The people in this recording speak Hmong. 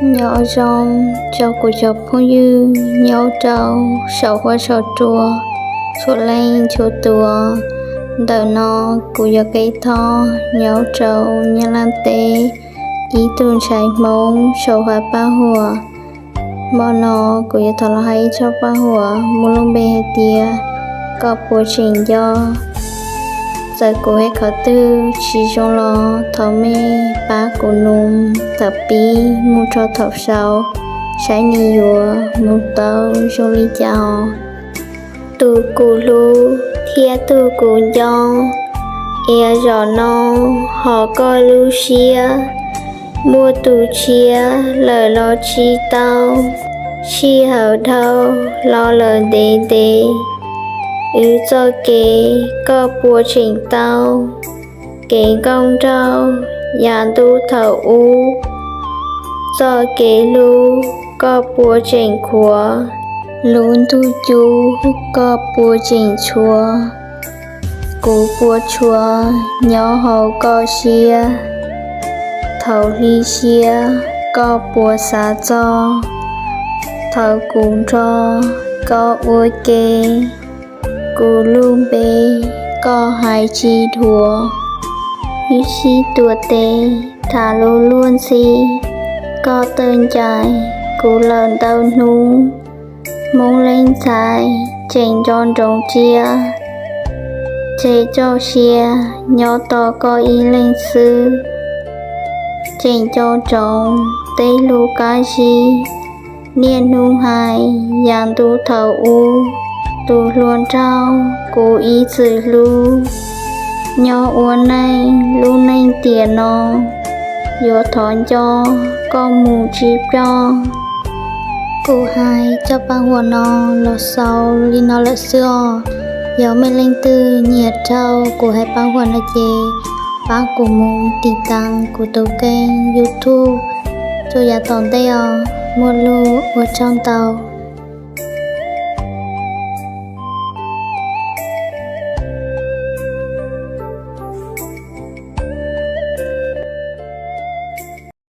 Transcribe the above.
Nyob zoo rau kuv cov phooj ywg nyob rau saum huab saum cua, txhua leej txhua tus. Ntawm no kuv yog Kev Thoj nyob rau Nyab Laj teb, ib tug ntxhais Hmoob saum huab paj huam. Hmo no kuv yuav thov los hais ib txoj paj huam muaj lub npe hais tias Koj Puas Tseem Nco. Txawm kuv hais qhov twg tsis zoo los thov mej pab kuv nug thaum pib mus rau thaum xaus, saib nws yuav mus tau zoo li cas. Tus kuv hlub thiab tus kuv nco, es zaum no ho koj lub siab muaj tus tshiab lawm los tsis tau. Sij hawm dhau los lawm ntev ntev, wb txoj kev koj puas tseem tau? Kev nkauj nraug yav ntuj thaum ub, txoj kev hlub koj puas tseem khuav? Lub ntuj cub koj puas tseem tshuav? Kuv puas tshuav nyob hauv koj siab? Thaum hli siab koj puas xav txog? Thaum kuv nrog koj ua ke, kuv lub npe koj hais tsis dhuav. Wb sib tuav tes tham lus luag ntxhi, koj tawm ncaim kuv lawm ntau hnub. Hmoob leej ntxhais tseem nco ntsoov tsiab, tseg txoj sia nyob tos koj ib leeg xwb. Tseem nco ntsoov tej lus qab zib, niaj hnub hais yav ntuj thaum ub. Tus hluas nraug kuv ib txwm hlub, nyob ua neej lub neej tiam no, yuav thov nco koj mus tsis ploj. Kuv hais txoj paj huam no los xaus li no lawm xwb os. Yog mej leej twg nyiam raug kuv hais paj huam no ces pab kuv mus tiv tas kuv tus keeb YouTube rau yav tom ntej os. Muaj lus ua tsaug ntau.